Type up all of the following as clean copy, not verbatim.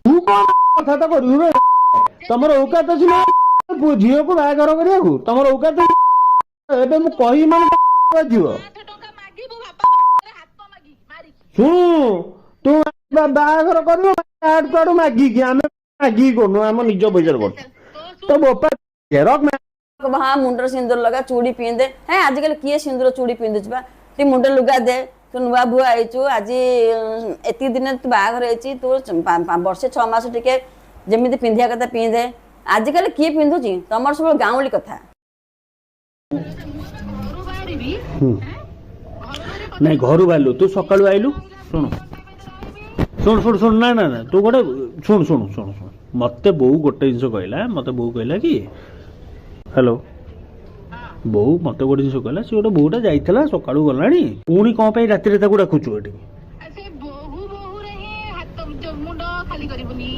ତୁ କଣ କଥାବାର୍ତ୍ତା କରିବୁ ବେ? ତମର ଔକାତ ଅଛି ନା ଝିଅକୁ ବାହାଘର କରିବାକୁ? ତମର ଔକାତ ଏବେ ମୁଁ କହିବି ମାନେ ବାଜିବ। 5 ଟଙ୍କା ମାଗିବୁ ବାପା ହାତ ମାଗି ମାରିକି। ଶୁଣୁ, ତୁ ବାହାଘର କରିବୁ ଆଡୁ ଆଡୁ ମାଗିକି, ଆମେ ମାଗିକି କରୁନୁ, ଆମ ନିଜ ପଇସାରେ କରୁଛୁ। ତ ବୋପା ରଖ। ହଁ, ମୁଣ୍ଡରେ ସିନ୍ଦୁର ଲଗା, ଚୁଡ଼ି ପିନ୍ଧେ। ହେ, ଆଜିକାଲି କିଏ ସିନ୍ଦୁର ଚୁଡ଼ି ପିନ୍ଧୁଛି ବା? ତୁ ମୁଣ୍ଡରେ ଲୁଗା ଦେ, ତୁ ନୂଆ ବୋହୂ ଆଇଛୁ ଆଜି, ଏତିକି ଦିନରେ ତୁ ବାହାଘର ହେଇଛି, ତୁ ବର୍ଷେ 6 ମାସ ଟିକେ ଯେମିତି ପିନ୍ଧିବା କଥା ପିନ୍ଧେ। ଆଜିକାଲି କିଏ ପିନ୍ଧୁଛି? ତମର ସବୁ ଗାଉଁଲି କଥା। ଘରୁ ବାହାରିବି। ନାଇଁ, ଘରୁ ବାହାରିଲୁ, ତୁ ସକାଳୁ ଆଇଲୁ। ଶୁଣୁ ଶୁଣୁ ଶୁଣୁ ଶୁଣୁ, ନା ନା ନା, ତୁ ଗୋଟେ ଶୁଣୁ ଶୁଣୁ ଶୁଣୁ ଶୁଣୁ। ମତେ ବୋଉ ଗୋଟେ ଜିନିଷ କହିଲା। ମତେ ବୋଉ କହିଲା କି, ହ୍ୟାଲୋ, ବୋଉ ମତେ ଗୋଟେ ଜିନିଷ କହିଲା, ସେ ଗୋଟେ ବୋଉଟା ଯାଇଥିଲା, ସକାଳୁ ଗଲାଣି, ପୁଣି କଣ ପାଇଁ ରାତିରେ ତାକୁ ଡାକୁଛୁ ଏଠି? ସେ ବୋହୁ ବୋହୁରେ ହିଁ ହାତ ଯୋଉ ମୁଣ୍ଡ ଖାଲି କରିବୁନି,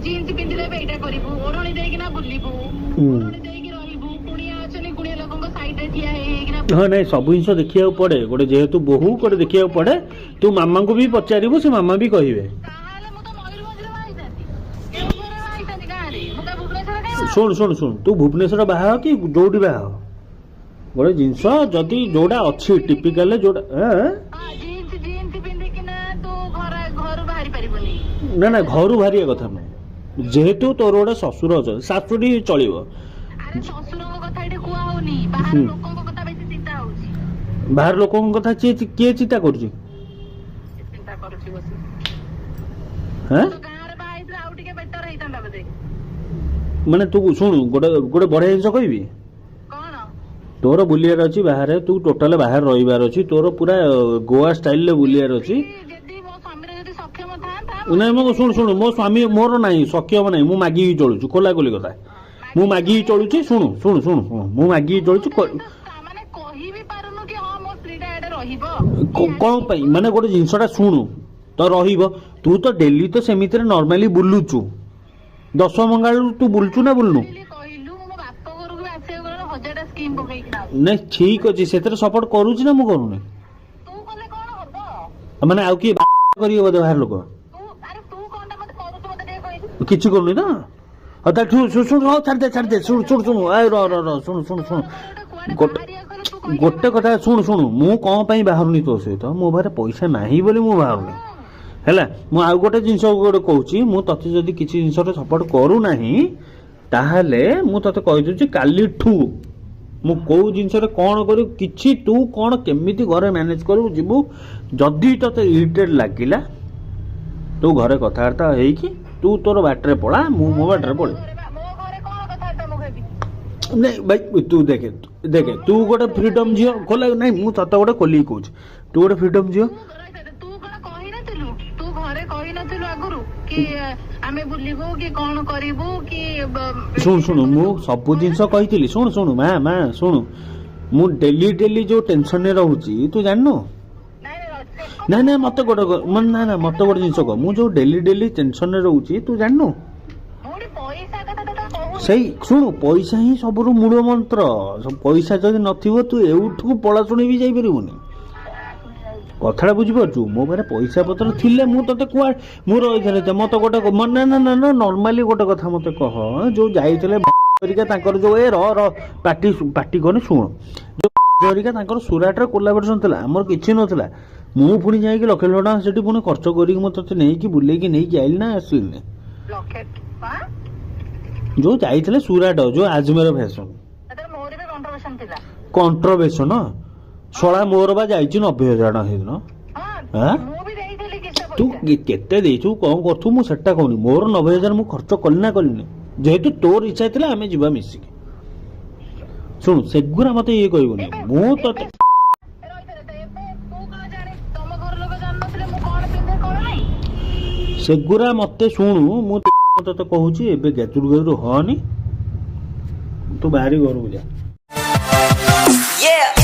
ଜିନ୍ସ ପିନ୍ଧିଲେ ବି ଏଇଟା କରିବୁ, ଓଢଣୀ ଦେଇକିନା ବୁଲିବୁ, ଓଢଣୀ ଦେଇକି ରହିବୁ, କୁଣିଆ ଅଛନ୍ତି, କୁଣିଆ ଲୋକଙ୍କ ସାଇଡରେ ଠିଆ ହେଇ ହେଇକିନା। ହଁ, ନାଇଁ, ସବୁ ଜିନିଷ ଦେଖିବାକୁ ପଡେ। ଗୋଟେ ଯେହେତୁ ବୋହୂ, ଗୋଟେ ଦେଖିବାକୁ ପଡେ। ତୁ ମାମାଙ୍କୁ ବି ପଚାରିବୁ, ସେ ମାମା ବି କହିବେ। ତାହେଲେ ମୁଁ ତ ମୟୂରଭଞ୍ଜରେ ବାହା ହେଇଥାନ୍ତି, କେଉଁଝରରେ ବାହା ହେଇଥାନ୍ତି, ଗାଁରେ। ମୁଁ ତ ଭୁବନେଶ୍ୱରରେ କାଇଁ ବାହା? ଶୁଣୁ ଶୁଣୁ ଶୁଣୁ, ତୁ ଭୁବନେଶ୍ୱର ବାହା ହ କି ଯୋଉଠି ବାହା ହ, ଗୋଟେ ଜିନିଷ ଯଦି ଯୋଉଟା ଅଛି ଟିପିକାଲ ଯୋଉଟା ଏଁ? ହଁ, ଜିନ୍ସ ଜିନ୍ସ ପିନ୍ଧିକିନା ତୁ ଘରୁ ବାହାରି ପାରିବୁନି। ନା ନା, ଘରୁ ବାହାରିବା କଥା ନୁହେଁ। ଯେହେତୁ ତୋର ଗୋଟେ ଶ୍ୱଶୁର ଅଛନ୍ତି, ଶାଶୁଟି ଚଳିବ। ଆରେ, ଶ୍ୱଶୁରଙ୍କ କଥା ଏଠି କୁହା ହଉନି, ବାହାର ଲୋକଙ୍କ କଥା ବେଶୀ ଚିନ୍ତା ହଉଛି। ବାହାର ଲୋକଙ୍କ କଥା କିଏ କିଏ ଚିନ୍ତା କରୁଛି? ଚିନ୍ତା କରୁଛି ବସି। ହେଁ? ତ ଗାଁରେ ବାହା ହେଇଥିଲେ ଆଉ ଟିକେ ବେଟର ହେଇଥାନ୍ତା ବୋଧେ। ମାନେ ତୁ ଶୁଣୁ, ଗୋଟେ ଗୋଟେ ବଢିଆ ଜିନିଷ କହିବି। କଣ? ତୋର ବୁଲିବାର ଅଛି ବାହାରେ, ତୁ ଟୋଟାଲ ବାହାରେ ରହିବାର ଅଛି, ତୋର ପୁରା ଗୋଆ ଷ୍ଟାଇଲରେ ବୁଲିବାର ଅଛି। ଯଦି ମୋ ସ୍ୱାମୀର ଯଦି ସକ୍ଷମ ଥାନ୍ତା। ନାଇଁ, ମୁଁ ଶୁଣୁ ଶୁଣୁ, ମୋ ସ୍ୱାମୀ ମୋର ନାହିଁ, ସକ୍ଷମ ନାହିଁ, ମୁଁ ମାଗିକି ଚଳୁଛି। ଖୋଲା ଖୋଲି କଥା, ମୁଁ ମାଗିକି ଚଳୁଛି। ଶୁଣୁ ଶୁଣୁ ଶୁଣୁ ଶୁଣୁ, ମୁଁ ମାଗିକି ଚଳୁଛି। ମାନେ କହି ବି ପାରୁନୁ କି ହଁ, ମୋ ସ୍ତ୍ରୀଟା ଏଇଟା ରହିବ। କଣ ପାଇଁ? ମାନେ ଗୋଟେ ଜିନିଷଟା ଶୁଣୁ ତ, ରହିବ, ତୁ ତ ଡେଲି ତ ସେମିତିରେ ନର୍ମାଲି ବୁଲୁଛୁ, ଦଶମଙ୍ଗାଳୁ ତୁ ବୁଲୁଛୁ ନା ବୁଲୁନୁ? କହିଲୁ, ମୁଁ ମୋ ବାପ ଘରକୁ ବି ଆସିବାକୁ ଗଲେ ହଜାରଟା ସ୍କିମ୍ ପକେଇକିନା ଆଉଛି। ନାଇଁ, ଠିକ ଅଛି, ସେଥିରେ ସପୋର୍ଟ କରୁଛି ନା ମୁଁ କରୁନି? ତୁ କଲେ କଣ ହବ? ମାନେ ଆଉ କିଏ କରିବ ବୋଧେ ବାହାର ଲୋକ? ତୁ, ଆରେ ତୁ କଣଟା ମତେ କରୁଛୁ, ମତେ ଟିକେ କହିଲୁ। କିଛି କରୁନି ତ। ହଉ ତାହେଲେ ଶୁଣୁ ଶୁଣୁ, ହଉ ଛାଡ଼ିଦେ ଛାଡ଼ିଦେ। ଶୁଣୁ ଶୁଣୁ ଶୁଣୁ, ଏ ର ର ର, ଶୁଣୁ ଶୁଣୁ ଶୁଣୁ। ଗୋଟେ କୁଆଡେ ଗୋଟେ ବାହାରିବାକୁ ହେଲେ ତୁ କହିକି। ଗୋଟେ କଥା ଶୁଣୁ ଶୁଣୁ, ମୁଁ କଣ ପାଇଁ ବାହାରୁନି ତୋ ସହିତ? ମୋ ପାଖରେ ପଇସା ନାହିଁ ବୋଲି ମୁଁ ବାହାରୁନି। ହେଲା, ମୁଁ ଆଉ ଗୋଟେ ଜିନିଷ ଗୋଟେ କହୁଛି, ମୁଁ ତତେ ଯଦି କିଛି ଜିନିଷରେ ସପୋର୍ଟ କରୁନାହିଁ, ତାହେଲେ ମୁଁ ତତେ କହିଦେଉଛି, କାଲିଠୁ ମୁଁ କୋଉ ଜିନିଷରେ କ'ଣ କରିବୁ, କିଛି ତୁ କ'ଣ କେମିତି ଘରେ ମ୍ୟାନେଜ କରିବୁ ଯିବୁ। ଯଦି ତତେ ଇରିଟେଡ୍ ଲାଗିଲା, ତୁ ଘରେ କଥାବାର୍ତ୍ତା ହେଇକି ତୁ ତୋର ବାଟରେ ପଳା, ମୁଁ ମୋ ବାଟରେ ପଳେଇବି। ମୋ ଘରେ କଣ କଥାବାର୍ତ୍ତା ମୁଁ ହେବି? ନାଇଁ ଭାଇ, ତୁ ଦେଖେ ଦେଖେ, ତୁ ଗୋଟେ ଫ୍ରିଡମ୍ ଝିଅ। ଖୋଲା ନାଇଁ, ମୁଁ ତତେ ଗୋଟେ ଖୋଲିକି କହୁଛି, ତୁ ଗୋଟେ ଫ୍ରିଡମ୍ ଝିଅ। ତୁ ରହିଥା, ତୁ କଣ କହିନଥିଲୁ? ତୁ ଘରେ କହିନଥିଲୁ ଆଗରୁ କି ଆମେ ବୁଲିବୁ କି କଣ କରିବୁ କି? ଶୁଣୁ ଶୁଣୁ, ମୁଁ ସବୁ ଜିନିଷ କହିଥିଲି। ଶୁଣୁ ଶୁଣୁ ମା ମା, ଶୁଣୁ, ମୁଁ ଡେଲି ଡେଲି ଯୋଉ ଟେନସନରେ ରହୁଛି, ତୁ ଜାଣିନୁ। ନାଇଁ ନାଇଁ, ସେ ନାଇଁ ନାଇଁ, ମତେ ଗୋଟେ ମାନେ ନା ନା, ମତେ ଗୋଟେ ଜିନିଷ କହ, ମୁଁ ଯୋଉ ଡେଲି ଡେଲି ଟେନସନରେ ରହୁଛି, ତୁ ଜାଣିନୁ। ମୁଁ ଗୋଟେ ପଇସା କଥା ତତେ କହୁନି। ସେଇ ଶୁଣୁ, ପଇସା ହିଁ ସବୁରୁ ମୂଳ ମନ୍ତ୍ର। ପଇସା ଯଦି ନଥିବ, ତୁ ଏଉଠୁ ପଳାଶୁଣି ବି ଯାଇପାରିବୁନି। କଥାଟା ବୁଝିପାରୁଛୁ? ମୋ ପାଖରେ ପଇସା ପତ୍ର ଥିଲେ ମୁଁ ତତେ କୁଆଡ଼େ ମୁଁ ରହିଥିଲେ ମତେ ଗୋଟେ ନା ନା ନା ନା, ନର୍ମାଲି ଗୋଟେ କଥା ମତେ କହ, ଯୋଉ ଯାଇଥିଲେ ହେରିକା ତାଙ୍କର ଯୋଉ, ଏ ର ର, ପାଟି ପାଟି କରନି, ଶୁଣ, ଯୋଉ ହେରିକା ତାଙ୍କର ସୁରାଟରେ କୋଲାବରେସନ ଥିଲା, ଆମର କିଛି ନଥିଲା। ମୁଁ ପୁଣି ଯାଇକି ଲକ୍ଷ ଲକ୍ଷ ଟଙ୍କା ସେଠି ପୁଣି ଖର୍ଚ୍ଚ କରିକି ମୁଁ ତତେ ନେଇକି ବୁଲେଇକି ନେଇକି ଆଇଲି ନା ଆସିଲିନି? ଲକ୍ଷେ ହଁ? ଯୋଉ ଯାଇଥିଲେ ସୁରାଟ, ଯୋଉ ଆଜମେର ଫ୍ୟାସନ। ସେଥିରେ ମୋର ବି କଣ୍ଟ୍ରିବ୍ୟୁସନ ଥିଲା। କଣ୍ଟ୍ରଭେସନ ଶଳା, ମୋର ବା ଯାଇଛି 90,000 ଟଙ୍କା ସେଇଦିନ। ହଁ। ଆଁ? ମୁଁ ବି ଦେଇଥିଲି କିଛି ତୁ ପଇସା। କେତେ ଦେଇଛୁ, କଣ କରୁଛୁ, ମୁଁ ସେଟା କହୁନି। ମୋର 90,000 ମୁଁ ଖର୍ଚ୍ଚ କଲି ନା କଲିନି? ଯେହେତୁ ତୋର ଇଚ୍ଛା ଥିଲା ଆମେ ଯିବା ମିଶିକି। ଶୁଣୁ, ସେଗୁରା ମତେ ଇଏ କହିବୁନି, ମୁଁ ତତେ ରହିଥା ରହିଥା, ଏବେ ତୁ କଣ ଜାଣି, ତମ ଘର ଲୋକ ଜାଣିନଥିଲେ ମୁଁ କଣ ପିନ୍ଧେ କଣ ନାହିଁ? ସେଗୁରା ମତେ ଶୁଣୁ, ମୁଁ ତତେ କହୁଛି, ଏବେ ଗେଜୁରୁ ଗେଜୁରୁ ହଅନି, ତୁ ବାହାରି ଘରକୁ ଯା। Yeah.